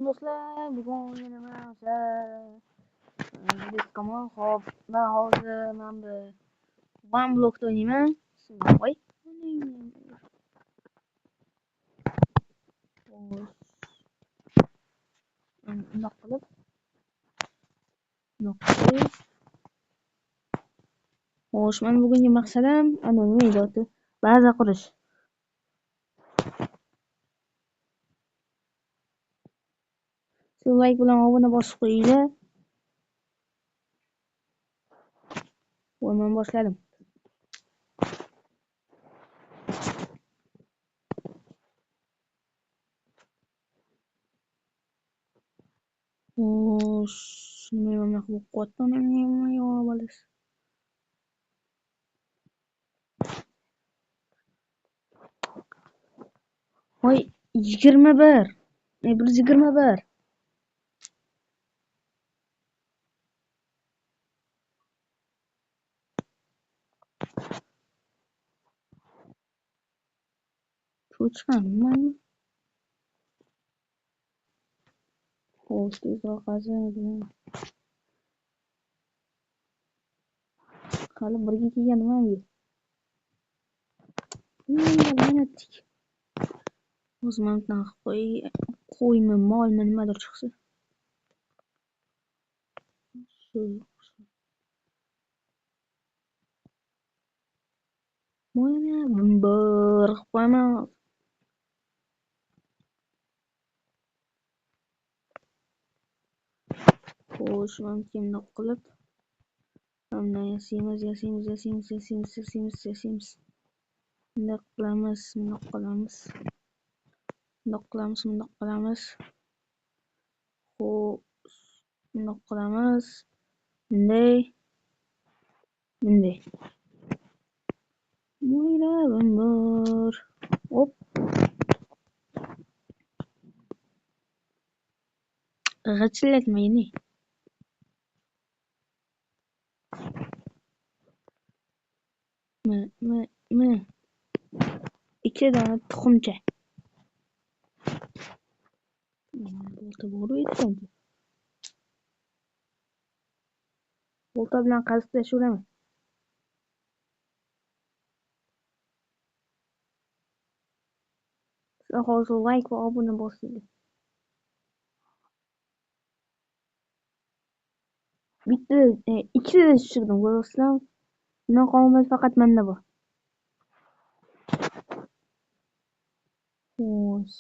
Do'stlar, bugun yana mana o'sha Kamol. Xo'p, men hozir mana bu One Block'da o'ynayman. Voy. Bundoq qilib. Bundoq qilib. Xo'sh, men bugungi maqsadim ana nima edi? Baza qurish. Like bilan obuna bosib qo'yinglar. Va men boshladim. Xo'sh, nima bunaqa bo'lib qolyapti? Nima yo'q bolasi. Voy, 21. 121. Cho'chqanmi? Xo'sh, tezroq qazib. Hali birga kelganim ham yo'q. Mana tik. O'zim ham qo'y, qo'ymi, molmi nimadir chiqsa. Shu. Mana bir qilib qo'yaman. Xo'sh, mana bundoq qilib bundan yasaymiz, yasaymiz, yasaymiz, yasaymiz, yasaymiz, yasaymiz. Bundoq qilamiz, bundoq qilamiz. Bundoq qilamiz, bundoq qilamiz. Xo'sh, bundoq qilamiz. Bunday. Bunday. Bor. Hop. G'achillatmayni. M. Ikki dona tuxumcha. Bolta bor ekan. Bolta bilan qazib tashlayman. Sizlar hozir like va obuna bosinglar. Bitta, ikkita tushirdim, ko'rasizlar. Bunaqa omad faqat menda bor. Xo'sh.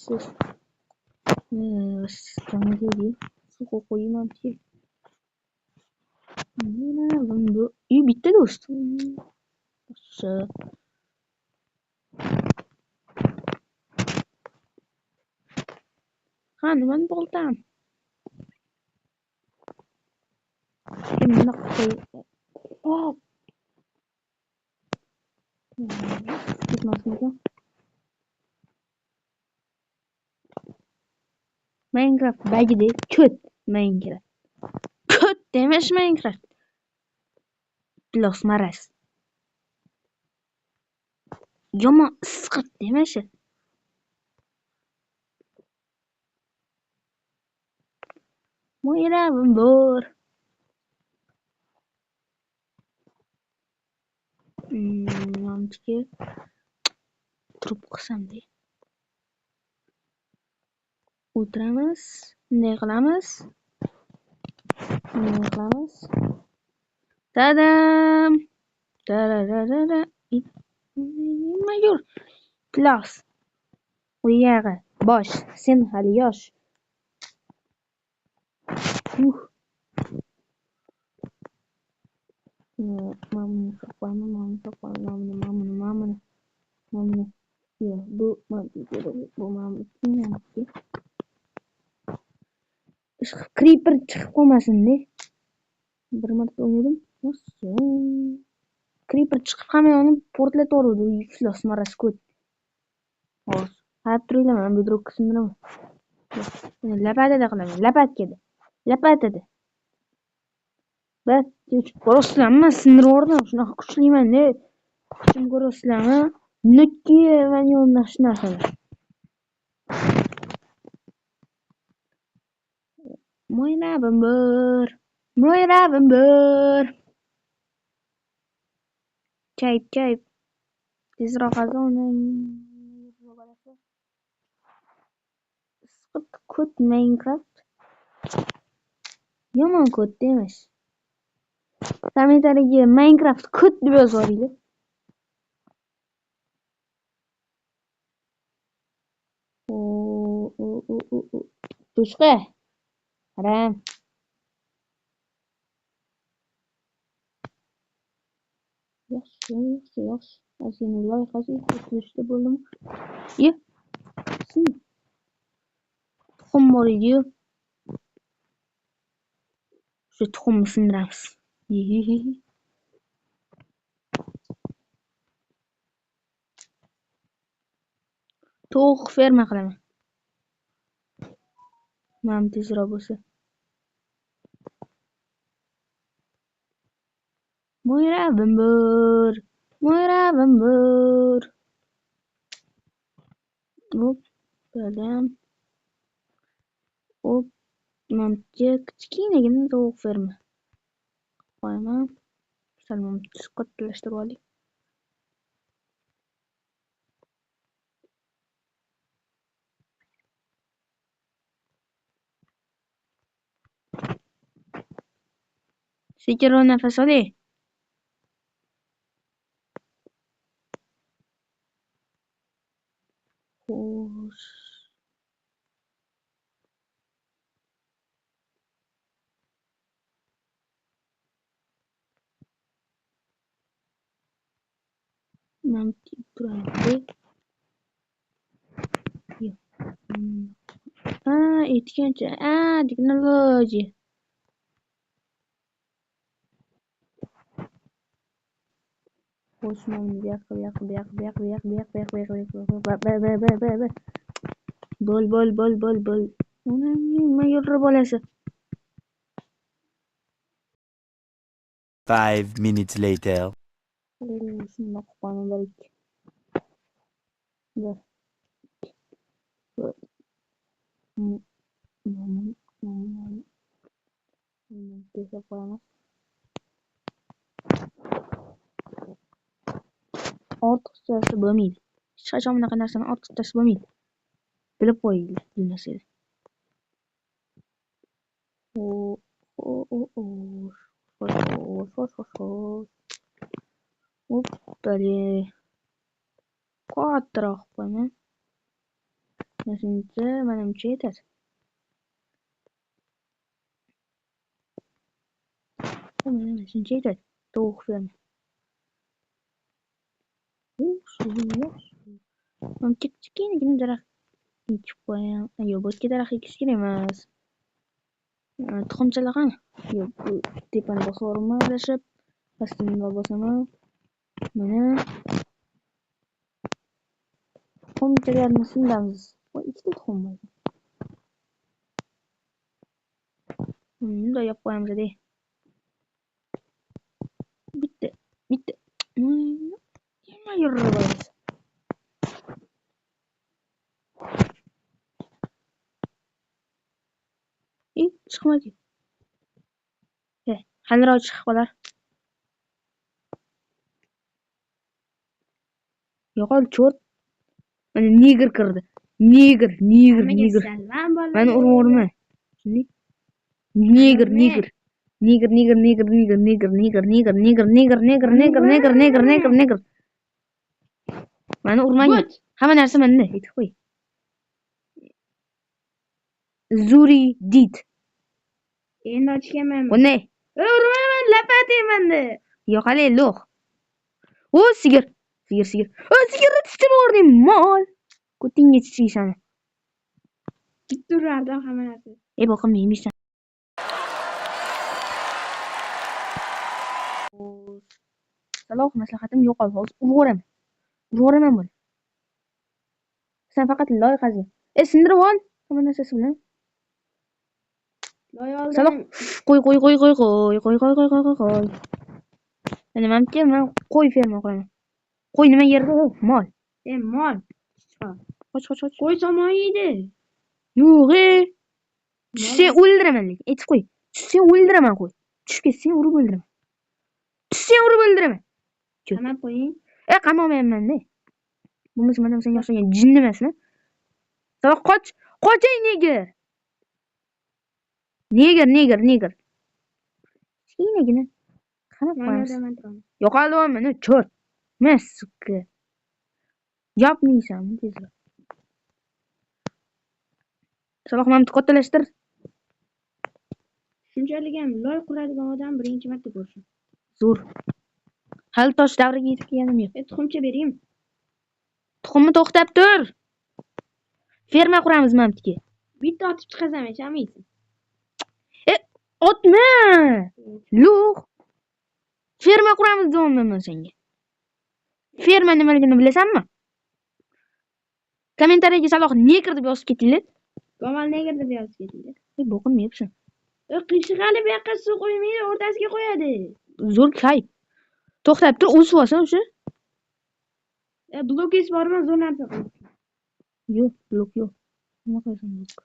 Suv qo'yayman. Mana bu bitta do'st. Ha, nimani boltam? Bundoq qo'y. Hop. Ketmasmikan? Minecraft bagida ko't Minecraft. Ko't demish Minecraft. Iflos maraz. Yomon isqirt demish. Mo'yrabim bor. Manimcha turib qilsam-da. O'tiramiz, bunday qilamiz. Bunday qilamiz. Tadam! Tararara. Nima yur? Iflos. Uyog'i bosh, sen hali yosh. Mana buni qo'yaman, mana buni qo'yaman, mana buni, mana buni, mana buni. Yo'q, bu bu mana bu. Creeper chiqib qolmasin-da. Bir marta o'ynadim. Creeper chiqib hamma yoqni portlatib yubordi. Iflos maraz ko't. Hozir qarab turinglar, men bedrockni sindiraman. Lapatada qilaman, lapatkada. Lapatada. Bir, ikki, uch. Ko'rasizlarmi? Sindirib yubordim. Shunaqa kuchliman-da. Kuchim ko'rasizlarmi? Nutki mani shu narsalar. Mo'ynabim bir, mo'yrabim bir. Chayib, chayib. Tezroq azon. Isqit kod Minecraft. Yomon kod emas. Kommentariyaga Minecraft kod deb yozib yuboringlar. O. Cho'chqa. Haram. Yaxshi, yaxshi, yaxshi. Ozgina loyihasi o'tishda bo'ldimi? Ye. Tuxum bor edi-yu. Shu tuxumni sindiramiz. Tovuq ferma qilaman. Mana tezroq bo'lsa. Mo'yrabim bir, mo'yrabim bir. Hop, birdam. Hop, mana kichkinagina tovuq ferma qo'yaman. Sal kattalashtirib oling. Sekinroq nafas oling. Xo'sh. Mana turadi. Yo'q. Ha, aytgancha, texnologiya. Xo'sh, mana bu yoqqa, bu yoqqa, bu yoqqa, bu yoqqa, bu yoqqa, bu yoqqa, bu yoqqa, bu yoqqa, bu yoqqa, bu, bu, bu, bu. Bo'l, bo'l, bo'l, bo'l, bo'l. Nima yurib bolasi? 5 minutes later. Shundoq qilib qo'yaman, 1, 2. 1, 2. Bir. Qo'yamiz. Ortiqchasi bo'lmaydi. Hech qachon bunaqa narsani ortiqchasi bo'lmaydi. Bilib qo'yinglar, bilmasangiz. O. Xo'sh, xo'sh, xo'sh. Hoppali. Kattaroq qilib qo'yaman. Mana shuncha, manimcha yetadi. Mana shuncha yetadi. Tovuq ferma. Mana kichkinagina daraxt ekib qo'yaman. Yo'q, bu yerga daraxt ekish kerak emas. Tuxumchalar qani? Yo'q, bu tepani bosib yuboraman adashib. Pastini bosaman. Mana tuxumchalarni sindiramiz. Voy, ikkita tuxum bor. Bunday yopib qo'yamiz de. Bitta, bitta. Nima yurib borasiz? Chiqmadi. Haliroq chiqib qolar. Yo'qol, cho'rt. Mana negr kirdi. Negr, negr, negr. Mani urma, urma. Negr, negr. Negr, negr, negr, negr, negr, negr, negr, negr, negr, negr, negr, negr, negr, negr, negr. Mani urmang. Hamma narsa menda, aytib qo'y. Zuri dit. Endi ochganman. Bu ne? Urmayman, lapat yemanda. Yo'qali, lo'q. O, sigir. Sigir, sigir. O, sigirni tichib yubording, mol. Ko'tingga tichiysan. Bitta urardim hamma narsa. Ey, boqim, yemaysan. Saloh, maslahatim yo'qol, hozir urib yuboraman. Urib yuboraman buni. Sen faqat loy qazing. Sindirib ol hamma narsasi bilan. Loy oldim. Saloh, qo'y, qo'y, qo'y, qo'y, qo'y, qo'y, qo'y, qo'y, qo'y, qo'y, qo'y. Mana manimcha, men qo'y ferma quraman. Qo'y nima yerda u? Mol. Mol. Qoch, qoch, qoch. Qo'y somon yeydi. Yo'q, Tushsang o'ldiraman lekin, aytib qo'y. Tushsang o'ldiraman qo'y. Tushib ketsang urib o'ldiraman. Tushsang urib o'ldiraman. Qamab qo'ying. Qamamayapman-da. Bo'lmasa men ham senga o'xshagan jinni emasman. Saloh qoch, qochay neger. Neger, neger, neger. Kichkinagina qamab qo'yamiz. Yo'qolyapman, cho'rt. Masukka. Yopmaysanmi tezroq? Saloh mana bitta kattalashtir. Shunchalik ham loy quradigan odam birinchi marta ko'rishim. Zo'r. Hali tosh davriga yetib kelganim yo'q. Tuxumcha beraymi? Tuxumni to'xtab tur. Ferma quramiz mana bu yerga. Bitta otib chiqasan, ishonmaysan. Otma! Yo'q. Ferma quramiz deyapman men senga. Ferma nimaligini bilasanmi? Kommentariyaga Saloh neger deb yozib ketinglar. Gomal neger deb yozib ketinglar. Bo'qim yebsan. Qiyshig'ali bu yoqqa suv qo'ymaydi, o'rtasiga qo'yadi. Zo'r kayf. To'xtab tur, o'sib olsin o'sha. Blokingiz bormi? Zo'r narsa qil. Yo'q, blok yo'q. Nima qilasan blok?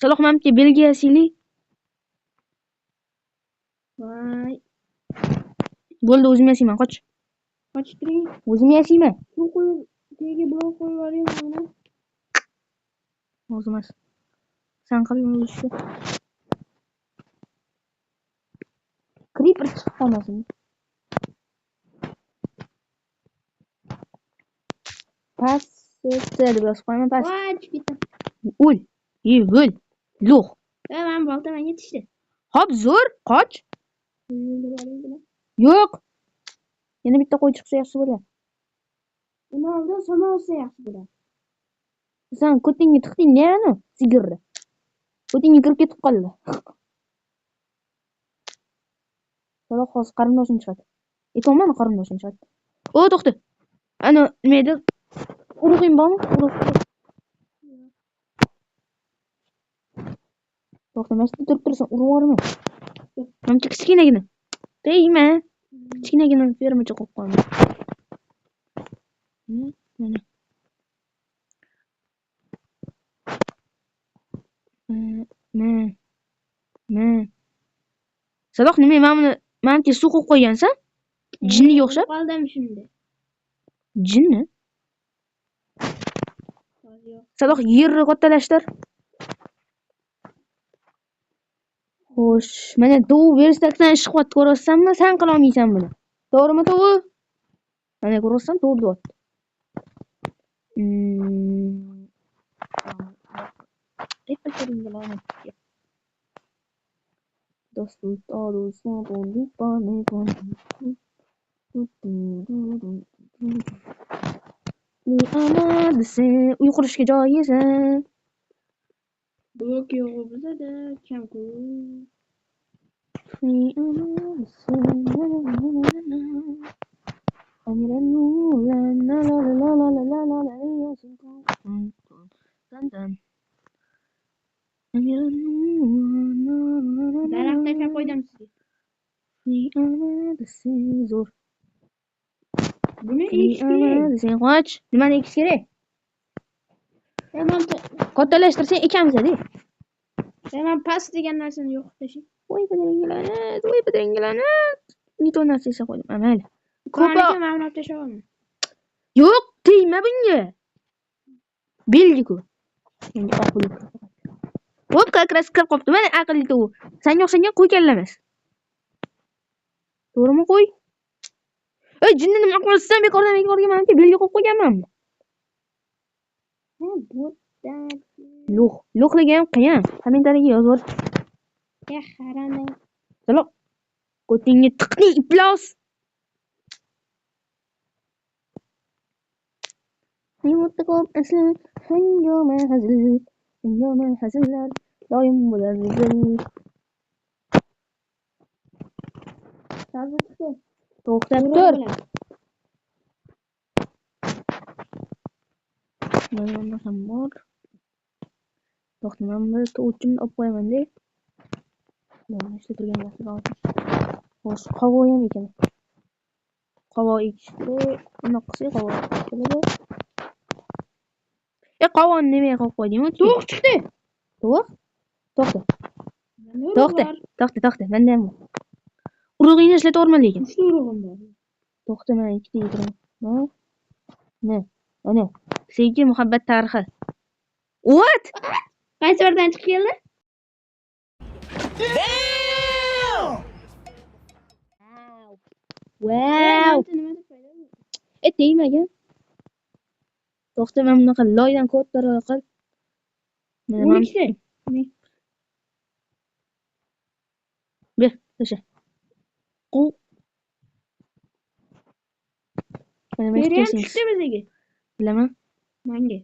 Saloh mana bu belgi yasaylik. Voy. Bo'ldi, o'zim yasayman, qoch. Qochib turing. O'zim yasayman. Suv qo'yib, tagiga blok qo'yib yuboring mana. Hozir emas. Sen qil o'zi. Creeper chiqib qolmasin. Past deb yozib qo'yaman, past. Voy, tushib ketdim. O'l. O'l. Lo'q. Men bolta menga tushdi. Hop, zo'r, qoch. Yo'q. Yana bitta qo'y chiqsa yaxshi bo'ladi. Uni oldin somon olsa yaxshi bo'ladi. Sen ko'tingga tiqding-da ani sigirni. Ko'tingga kirib ketib qoldi. Saloh hozir qarindoshing chiqadi. Aytyapman, qarindoshing chiqadi. O, to'xta. Ana nima edi? Urug'ing bormi? Urug'. To'xta, mana shu yerda turib tursan, urib yuboraman. Mana shu kichkinagina. Tegma. Kichkinagina fermacha qo'yib qo'yaman. Mana. Ma. Saloh, nima mana buni mana bu yerga suv qo'yib qo'ygansan? Jinniga o'xshab? Qoldim shunda. Jinni? Saloh, yerni kattalashtir. Xo'sh, mana tovuq verstakdan ish qilyapti, ko'ryapsanmi? Sen qila olmaysan buni. To'g'rimi tovuq? Mana ko'ryapsan, to'g'ri deyapti. Uy qurishga joy esa. Blok yo'q bizada, kam-ku. Daraxt tashlab qo'ydim sizga. Zo'r. Buni ekish kerak. Sen qoch. Nimani ekish kerak? Kattalashtirsang ekamiz-da. Men past degan narsani yo'q tashlang. Voy badaringlanat, voy badaringlanat. Ne to narsa esa qo'ydim. Mayli. Ko'pa men olib tashlaman. Yo'q, tegma bunga. Belgi-ku. Endi oqlik. Hop, как раз kirib qolibdi. Mana aqlli tovuq. Senga o'xshagan qo'y kallamas. To'g'rimi qo'y? Ey, jinni nima qilyapsan? Bekordan bekorga mana bu belgi qo'yib qo'yganmanmi? Ha, bu Lo'q, lo'qligi ham qiyin. Kommentariyaga yozib yubor. Eh, haramdan. Saloq. Ko'tingga tiqding, iflos. Hayotda ko'p asli, hangoma hazil, hangoma hazillar doim bo'lar zil. To'xtab tur. Mana bunda ham bor. To'xta, mana buni tovuqchimni olib qo'yaman-da. Mana ishda turgan narsalar. Xo'sh, qovoq ham ekan. Qovoq ekishdi. Anaqa qilsak qovoq ekiladi. Qovoqni nimaga qo'yib qo'yding? Tovuq chiqdi. Tovuq? To'xta. To'xta, to'xta, to'xta. Menda ham bor. Urug'ingni ishlataverma lekin. 3 ta urug'im bor. To'xta, men ikkita yediraman. Ne? Ana. Sevgi, muhabbat tarixi. What? Qaysi biridan chiqib keldi? Wow. Tegmagan. To'xta, men bunaqa loydan kattaroq qil. Mana 12 ta. Ber, tasha. Quv. Mana Beri ham kesamiz. tushdi bizga. Bilaman. Menga.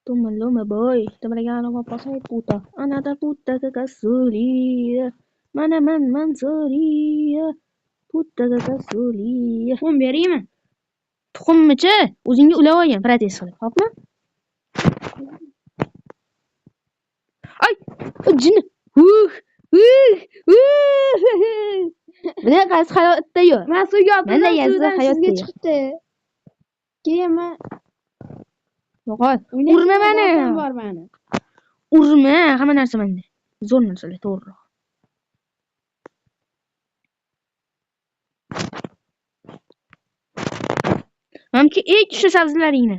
Toma loma boy, tamalagan va pasay puta. Anata puta kakasuliya. Mana man mansuriya. Puta kakasuliya. Tuxum beraymi? Tuxummichi? O'zingga ulab olgan protez qilib, xo'pmi? Ay, jinni. Huh, huh, huh. Bunaqasi hayotda yo'q. Men suvga Mana otildim, yazdi suvdan hayotda sizga yo'q. chiqdi. Keyin men Yo'qol. o'ynashga Urma meni. odatim bor meni. Urma, hamma narsa menda. Zo'r narsalar, to'g'riroq. Manimcha ek shu sabzilaringni.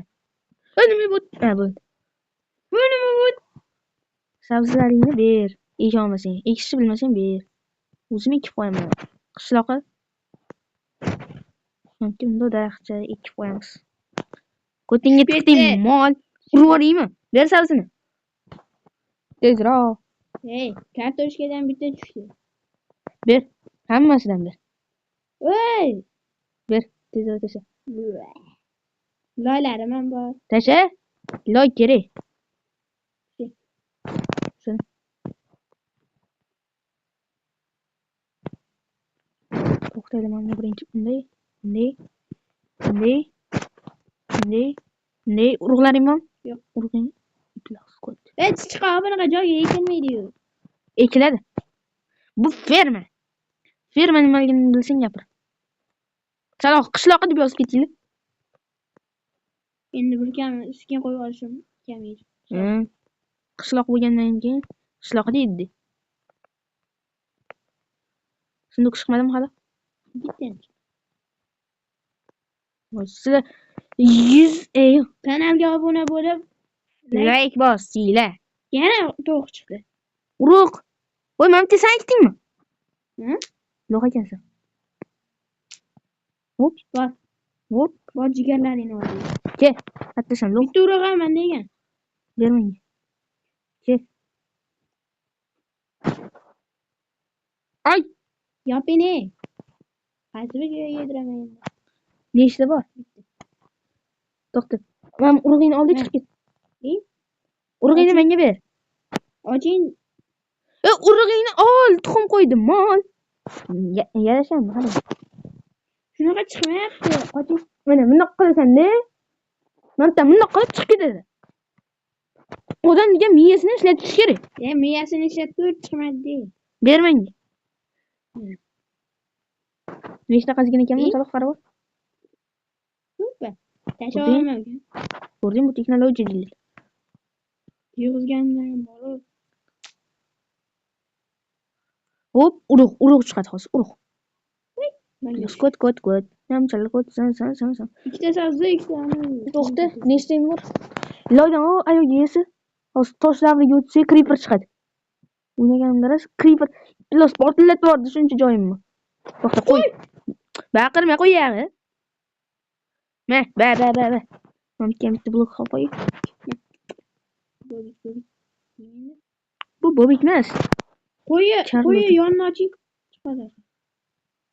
Nima bu? Ha, bo'ldi. Bu nima bu? Sabzilaringni ber. Eka olmasang, ekishni bilmasang ber. O'zim ekib qo'yaman. Qishloqqa. Manimcha bundoq daraxtcha ekib qo'yamiz. Ko'tingga tiqding, Ketdi. mol. Urib yuboraymi? Ber sabzini. Tezroq. Hey, kartoshkadan bitta tushdi. Ber. Hammasidan ber. Ey! Ber, tezroq tasha. Loylarim ham bor. Tasha. Loy kerak. Shuni. To'xtayli, mana birinchi bunday, bunday, bunday, bunday, bunday. Urug'laring bormi? Yo'q. Urug'ing iflos ko'p. Ey, chichqoq bunaqa joyga ekilmaydi-yu. Ekiladi. Bu ferma. Ferma nimaligini bilsang gapir. Saloh qishloqi deb yozib ketinglar. Endi bir kam skin qo'yib olishim kam edi. Qishloq bo'lgandan keyin qishloq deydi. Sunduq chiqmadimi hali? Bitta. Voy, sizlar 100 yo'q. Kanalga obuna bo'lib, Like bosinglar. Yana tovuq chiqdi. Urug'. Voy, mana bitta sen ekdingmi? Hı? Yo'q ekansan. Hop, Bor. Hop. Bor, jigarlaringni ol. Ke, hatto sen lo'q. Bitta urug' ham menda ekan. Ber menga. Ke. Ay! Yoping ey. Qaysi biriga yediraman endi? Nechta bor? To'xta. Mana urug'ingni oldi, chiqib ket. Ey? Urug'ingni menga ber. Oching. Urug'ingni ol, tuxum qo'ydim, mol. Yarashami, qara. Shunaqa chiqmayapti. Qoching. Mana bundoq qilasan-da. Mana bundoq qilib chiqib ketadi. Odam degan miyasini ishlatish kerak. Miyasini ishlatib chiqmadi de. Ber menga. Nechta qazigina ekanmi, Ey? masalan, qarab ol. Ko'pmi? Tasha Ko'rding? olmam. Ko'rding, bu texnologiya deyiladi. Yig'izgandan ham bor-u. Hop, urug', urug' chiqadi hozir, urug'. Menga Ko't, ko't, ko't. Namchalik ko't, san, san, san, san. Ikkita sabzi, ikkita ani. To'xta, nechtang bor? Loydan o ayolga yesa, hozir tosh davriga o'tsa creeper chiqadi. O'ynaganimda rost creeper iflos portlatib yubordi shuncha joyimni. To'xta, qo'y. Baqirma, qo'y yog'i. Ma, ba, ba, ba, ba. Mana bitta bitta blok qolib qo'y. Bobik, bobik. Bu bobik emas. Qo'yi, Charm qo'yi bobik. yonini oching. Chiqadi.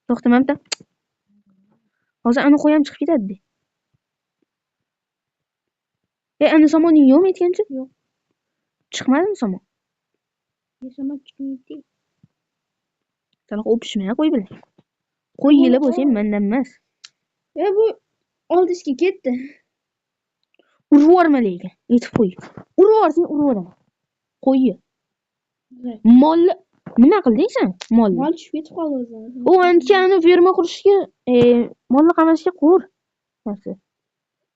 To'xta, mana bitta. Hozir ani qo'yam chiqib ketadi. Ani somoning yo'qmi aytgancha? Yo'q. Chiqmadimi somon? Somon chiqmaydi. Saloq o'pishmay qo'y bilan. Qo'y yili bo'lsang mendan emas. Bu oldisga ketdi. Urib yuborma lekin, aytib qo'y. Urib yuborsang urib yuboraman. Qo'yni. Molni Nima qilding sen molni? Mol tushib ketib qoldi o'zi. U anchani ferma qurishga, molni qamashga qur. Narsa.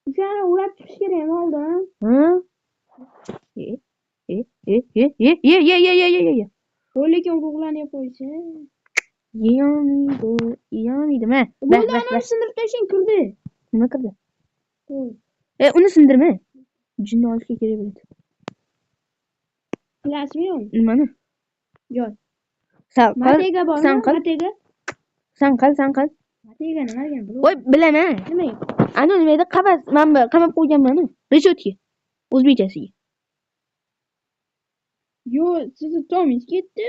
O'shani o'rab chiqish kerak moldan. Ha? E e e e e e e e e e e. Bu lekin urug'larni yeb qo'ysa. Yeyolmaydi, yeyolmaydi. Ma. Bo'ldi, anani sindirib tashlang, kirdi. Nima kirdi? Uni sindirma. Jinni olishga kerak bo'ladi. Bilasizmi yo'qmi? Nimani? Joy. San qil. Matega bormi? San qil. Matega. San qil, san qil. Matega nima degan? Voy, bilaman. Nima? Ana nima edi? Qafas, men bu qamab qo'yganman-ku. Reshotka. O'zbekchasiga. Yo'q, sizni tomingiz ketdi.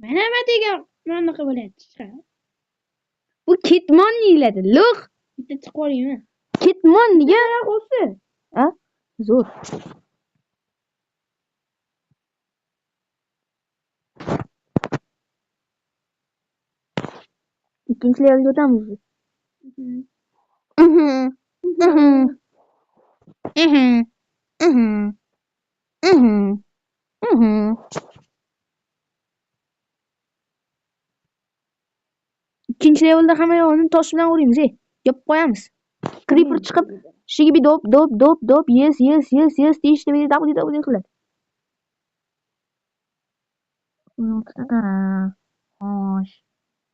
Mana matega mana bunaqa bo'ladi, chiqadi. Bu ketmon deyiladi, lo'q. Bitta chiqib olaymi? Ketmon degan Daraxt o'sdi. Ha? Zo'r. Ikkinchi levelga o'tamiz. Ikkinchi levelda hamma yog'ini tosh bilan uramiz, yopib qo'yamiz. Creeper chiqib, shigibi dop dop dop dop, yes yes yes yes deyishdi, dab dab dab qiladi. Xo'sh.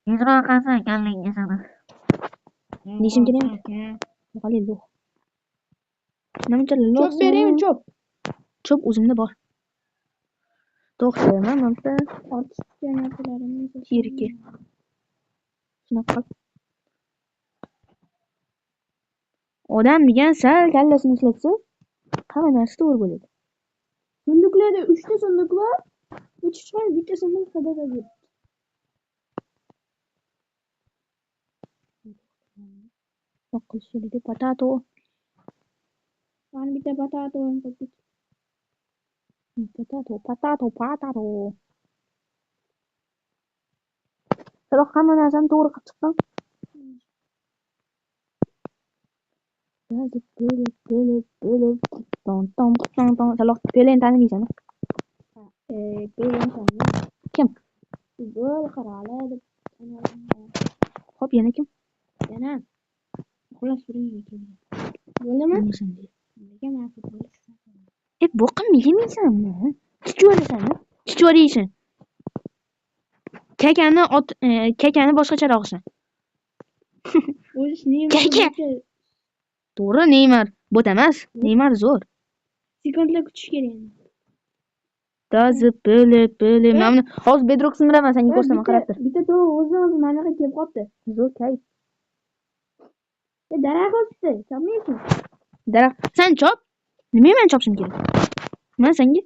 Tezroq qilsa kallangga sani. Deyishim kerak emas. Yo'qoli lo'q. Namuncha lo'q. Cho'p beraymi, cho'p? Cho'p o'zimda bor. To'xta, mana bu Ortiqcha narsalarimni Kirki. Shunaqa qil. Odam degan sal kallasini ishlatsa, hamma narsa to'g'ri bo'ladi. Sandiqlarda 3 ta sandiq bor. 3 chiqar, bitta sandiq xabar berdi. Yo'q qilish kerak edi. Potato. Mana bitta potato ham qolib ketdi. Potato, potato, potato. Biroq hamma narsani to'g'ri qilib chiqqan. Ton, ton, ton, ton. Saloh, Peleni tanimaysan-a? Peleni tanimayman. Kim? Futbol qiroli deb tanimayman. Xo'p, yana kim? Yana. Xullas, birinchi kelgan. Bo'ldimi? Bilmaysan deydi. Nega men futbolist? Boqim yemaysanmi? Chichvarasanmi? Chichvara yeysan. Kakani ot, kakani boshqacharoqsan. O'zi Neymar Kaka! bo'yicha To'g'ri, Neymar bot emas. Neymar zo'r. Sekundlar kutish kerak endi. Tazi pele pele. Mana buni hozir bedrock sindiraman, senga ko'rsataman, qarab tur. Bitta to'g'ri o'zidan o'zi mana buyoqqa kelib qolibdi. Zo'r kayf. Daraxt o'sdi, chopmaysan. Daraxt. Sen chop. Nimaga men chopishim kerak? Men senga.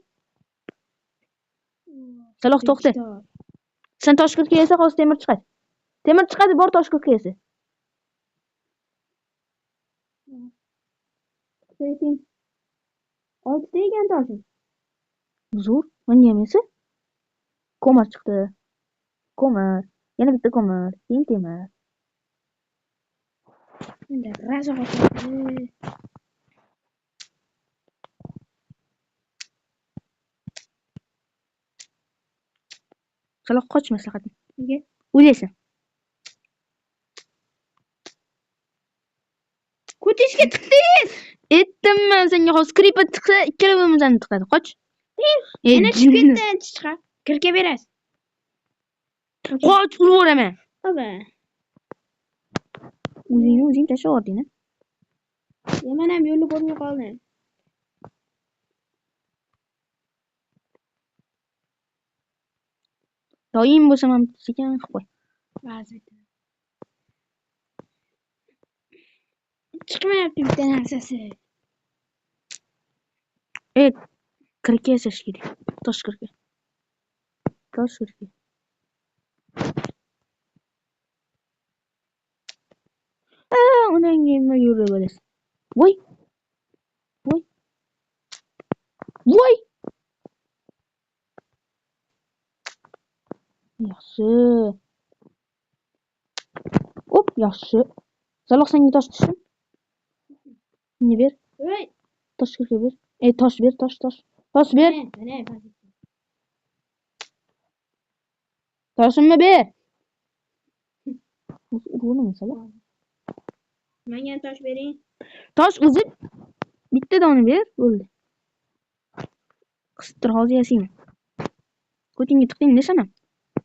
Saloh to'xta. Sen toshkirga kelsa hozir temir chiqadi. Temir chiqadi, bor toshkirga kelsa. Lekin oltita ekan toshim. Zo'r, menga ham esa. Ko'mir chiqdi. Ko'mir, yana bitta ko'mir, keyin temir. Endi rosa qochadi. Saloh qoch maslahatim. Nega? O'lasan. Ko'tishga tiqdingiz. Aytdim men senga hozir creeper chiqsa ikkalovimizni tiqadi. Qoch. Yana tushib Jinni. ketdi, chiqa. Kirka berasiz. Qoch, urib yuboraman. Oba. O'zingni o'zing tashlab yubording-a? Men ham yo'lni ko'rmay qoldim. Doim bo'lsam ham sekin qilib qo'y. Ba'zi bitta. Chiqmayapti bitta narsasi. Kirka yasash kerak. Tosh kirka. Tosh kirka. Undan nima yurib olasiz? Voy. Voy. Voy. Yaxshi. Op, yaxshi. Saloh, senga tosh tushdim. Menga ber. Voy. Tosh kirka ber. Tosh ber, tosh, tosh. Tosh ber. Mana, mana. Toshimni ber. Urg'unimi sala? Menga tosh bering. Tosh o'zi bitta dona ber, bo'ldi. Qisib tur, hozir yasayman. Ko'tingga tiqding desam ham.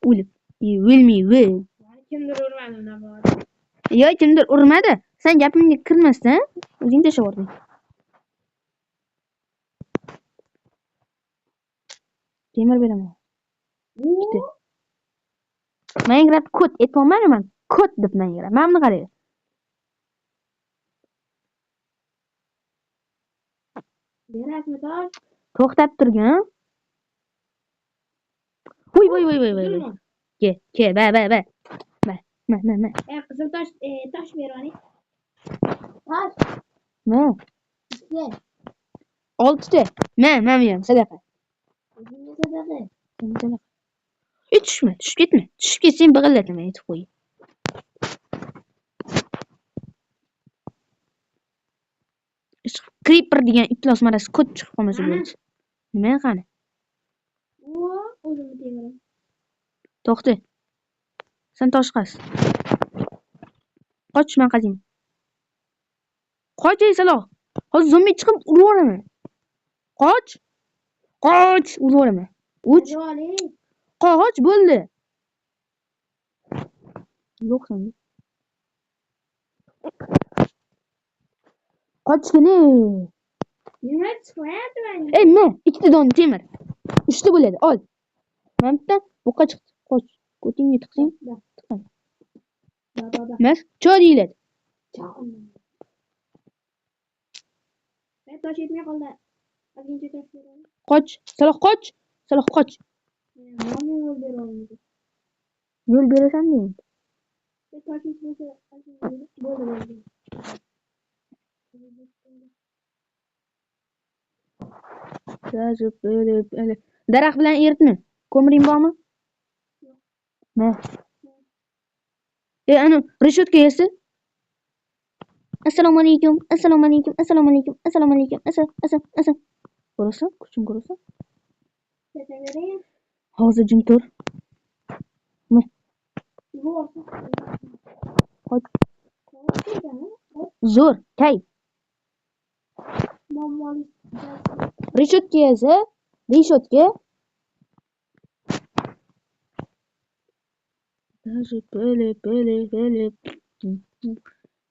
O'lib. O'lmay, o'l. Kimdir urmadi nabot. Yo, kimdir urmadi. Sen gapimga kirmasdan o'zing tashlab yubording. Temir beraman. Ikkita. Minecraft kod aytyapman man. Kod deb Minecraft. Mana buni qarang. Berasizmi tosh? To'xtab turgin. Voy voy voy voy voy. Uzilma. Ke, ke, ba ba ba. Ba, ma ma ma. Qizil tosh, tosh berib. Tosh. Ma. Ikkita. Oltita. Ma, ma bu ham sadaqa. O'zingga sadaqa. Sadaqa. Ey, tushma, tushib ketma. Tushib ketsang big'illataman, aytib qo'y. Creeper degan iflos maraz ko't chiqib qolmasa bo'ldi. Nima qani? O, o'zimni temirim. To'xta. Sen tosh qaz. Qoch, men qaziyman. Qoch, ey saloq. Hozir zombi chiqib urib yuboraman. Qoch. Qoch, urib yuboraman. 3. Qoch, bo'ldi. Yo'q senda. Qochgin ey. Nima chiqmayapti menga? Ey, nima? Ikkita don temir. Uchta bo'ladi, ol. Mana bitta buqa chiqdi. Qoch. Ko'tingga tiqsang, tiqaman. Mas, cho deyiladi. Men tosh yetmay qoldi. Ozgincha tosh beraman. Qoch, saloq qoch, saloq qoch. Nima yo'l bera olmaydi? Yo'l berasan-da endi. Tosh yetmasa, bo'ldi, bo'ldi. Daraxt bilan eritma. Ko'miring bormi? Yo'q. Ma. Ana reshotka yasa. Assalomu alaykum, assalomu alaykum, assalomu alaykum, assalomu alaykum, asa, asa, asa. Ko'rasan, kuchim ko'rasan? Hozir jim tur. Ma. Qoch. Zo'r, kay. Reshotka yasa, reshotka. Даже pele pele pele.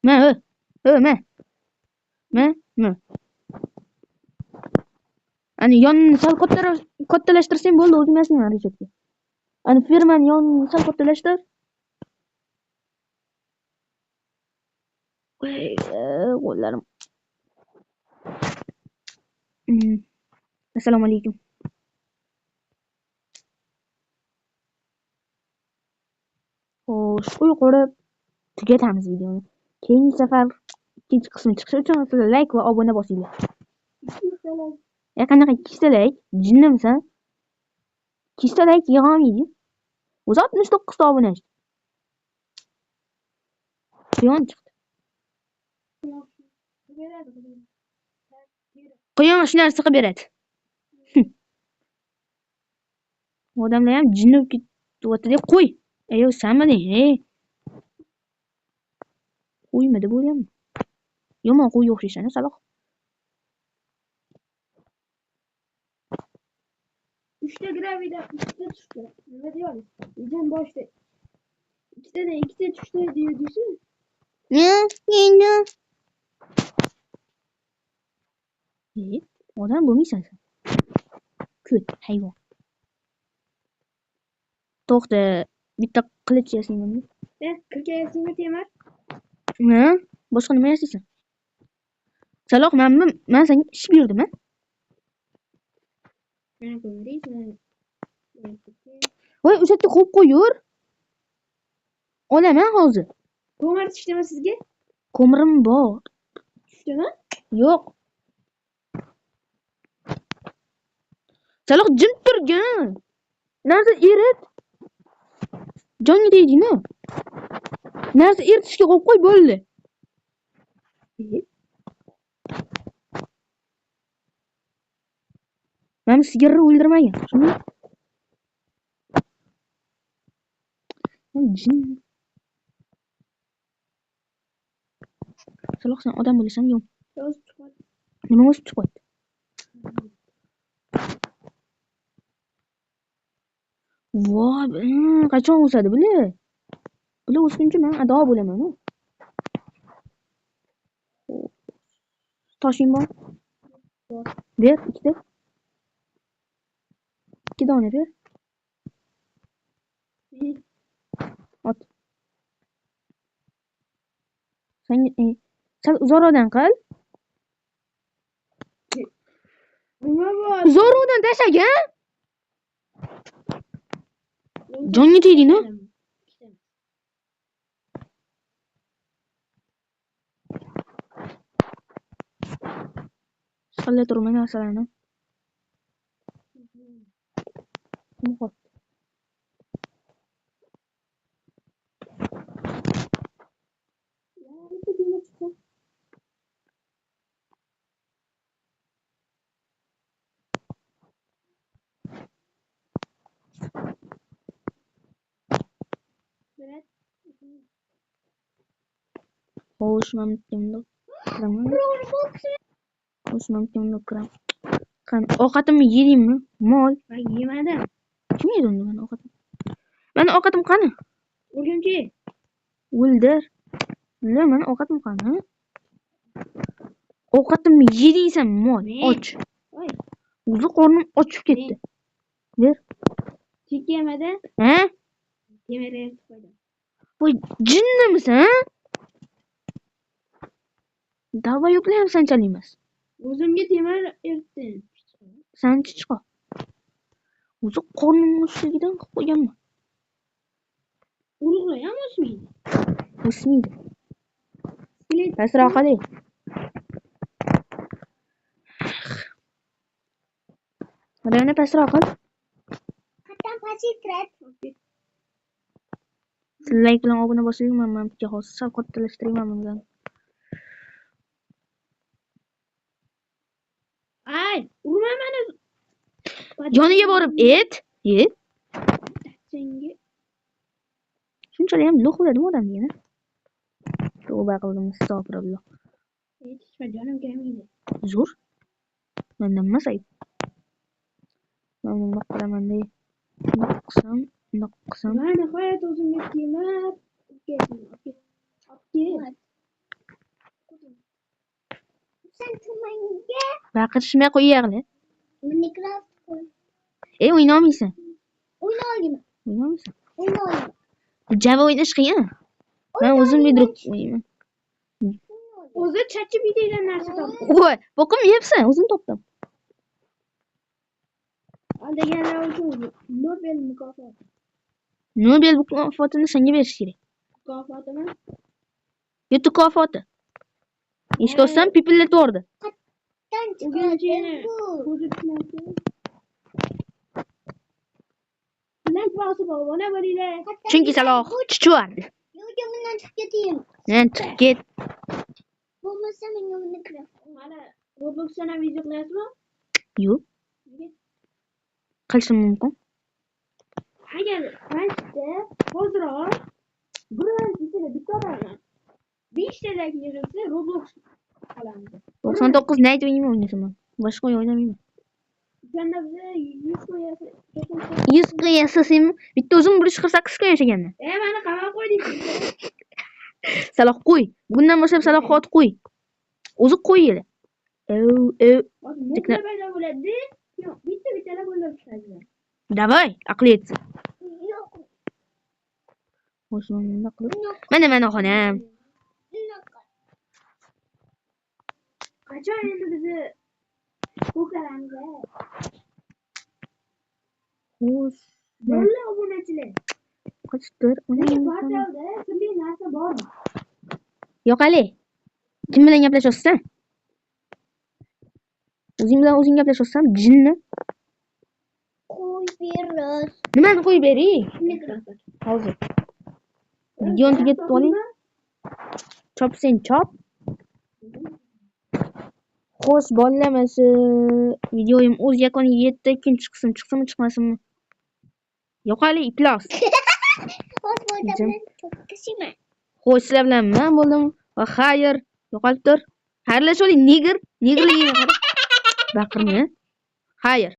Ma, ma. Ma, ma. Ani yonini sal kattalashtirsang bo'ldi, o'zing yasayman reshotka. Ani fermani yonini sal kattalashtir. Voy, qo'llarim. Assalomu alaykum. Xo'sh, uy qurib tugatamiz videoni. Keyingi safar ikkinchi qismi chiqishi uchun sizlar like va obuna bosinglar. Qanaqa 2ta like? Jinnimisan? 2ta like yig'olmaydi. O'zi 69 ta obunachi. Quyon chiqdi. Quyon shu narsa qilib beradi. Odamlar ham jinni bo'lib ketyapti deb qo'y. Ey, sanmiding, ey. Qo'ymi deb o'ylayman. Yomon qo'yga o'xshaysan, saloq. 3ta gravida 3ta tushdi. Nima deyapsiz? Videoni boshida ikkitadan ikkita tushdi deyapsiz. Ne? Ne? Ne? Ey, odam bo'lmaysan sen. Ko't, hayvon. To'xta, bitta qilich yasaymanmi? Kirka yasaymi temir? Ha? Boshqa nima yasaysan? Saloq, men senga ish buyurdim, ha? Men ko'mriysan. Voy, o'sha yerga qo'yib qo'yur. Olaman hozir. Ko'mir tushdimi sizga? Ko'mirim bor. Tushdimi? Yo'q. Saloq, jim turgin. Narsa erit. Jonga tegding-ku. Narsa eritishga qo'yib qo'y, bo'ldi. Mana sigirni o'ldirmagan, shuni. Jin. Saloh, sen odam bo'lasan, yo'q. O'zi chiqadi. Nima o'sib chiqyapti? Voy, qachon o'sadi bular? Bular o'sguncha men ado bo'laman-u. Toshing bor? Bor. Ber, ikkita. Ikki dona ber. Ot. Sen sal uzoqroqdan qil. Nima bor? Uzoqroqdan tashlagan. Jonga tegding-a? Sig'ila turma narsalarni. Kim qo'ydi? Yana bitta temir chiqsa. Brat. Xo'sh, mana kimni kiraman? Xo'sh, mana kimni kiraman? Qani, ovqatimni yedingmi? Mol. Men yemadim. Kim yedi unda mani ovqatim? Mani ovqatim qani? O'rgimchi. O'ldir. Ular mani ovqatim qani? Ovqatimni yeding sen, mol. Men? Och. Oy. O'zi qornim ochib ketdi. Ber. Chekka yemadi. Ha? Temir eritib qo'ydim. Voy, jinnimisan? Dalbayoblar ham sanchalik emas. O'zimga temir eritdim. Sanchi chiqo. O'zi qornim ochligidan qilib qo'yganman. Urug'lar ham o'smaydi. O'smaydi. Skelet. Pastroq qiling. Mana pastroq qil. Qattan pasaytiradi. Like bilan obuna bosing, men mana bu hozir sal kattalashtirayman buni. Ay, urma meni. Yoniga borib et, ye. Senga Shunchalik ham lo'q bo'ladimi odam degani? Tavba qildim, astag'firulloh. Yetishma, jonim kelmaydi. Zo'r. Mendan emas ayb. Men bundoq qilaman-da. Bundoq qilsam, bundoq qilsam. Va nihoyat o'zimga temir olib keldim. Olib kel. Sen tumanga Baqirishmay qo'yaylik. Minecraft qo'y. Ey, o'ynolmaysan. O'yna olmayman. O'ynolmaysan. O'yna olmayman. Java o'ynash qiyin. Men o'zim bedrock o'ynayman. O'zi chachib yeydigan narsa topdim. Voy, boqim yeyapsan, o'zim topdim. Aldaganlar uchun Nobel mukofoti. Nobel mukofotini senga berish kerak. Mukofotimi? Yetti mukofoti. Eshitolsam pipillatib yubordi. Qattan O'rgimchini chiqadi bu. Ko'zi tushmabdi. Like bosib obuna bo'linglar. Qattan Chunki Saloh chichivardi. Yo'q, bundan chiqib ketayim. Men chiqib ket. Bo'lmasa menga Minecraft. Mana Robloxdan ham video qilasizmi? Yo'q. Nega? Qilishim mumkin. Agar mana hoziroq bir oy ichida bitta odamdan 5 ta like yig'ilsa Roblox olamiz. 99 Night o'ynayman o'ynasam. Boshqa o'yin o'ynamayman. O'shanda biza 100 kun 100 kun yashasam, bitta o'zim 148 kun yashaganman. Mani qamab qo'yding. Saloh qo'y. Bugundan boshlab Saloh xot qo'y. O'zi qo'y edi. Ev, ev. Hozir moblar paydo bo'ladi. Yo'q, bitta bittalab o'ldirib chiqadi. Давай, aqli yetsin. Yo'q. Xo'sh, mana bundoq qilib. Bunaqa. Mana mana xonam. Bunaqa. Qachon endi bizni ko'karamiz? Xo'sh. Bo'ldi obunachilar. Qochdir. Lekin portalda sirli narsa bormi? Yo'q Ali. Kim bilan gaplashyapsan? O'zing bilan o'zing gaplashyapsan, jinni. Qo'yib berasiz. Nimani qo'yib bering? Minecraft. Hozir. Videoni tugatib oling. Chop sen chop. Xo'sh, bolalar, mana shu videoyim o'z yakuniga yetdi. Ikkinchi qism chiqsinmi, chiqmasinmi? Yo'qali, iflos. Xo'sh, bo'ldi Jim. Bilan cho'kishiman. Xo'sh, sizlar bilan men bo'ldim va xayr, yo'qolib tur. Xayrlasha oling, negr, negrligingni qara. Baqirma. Xayr.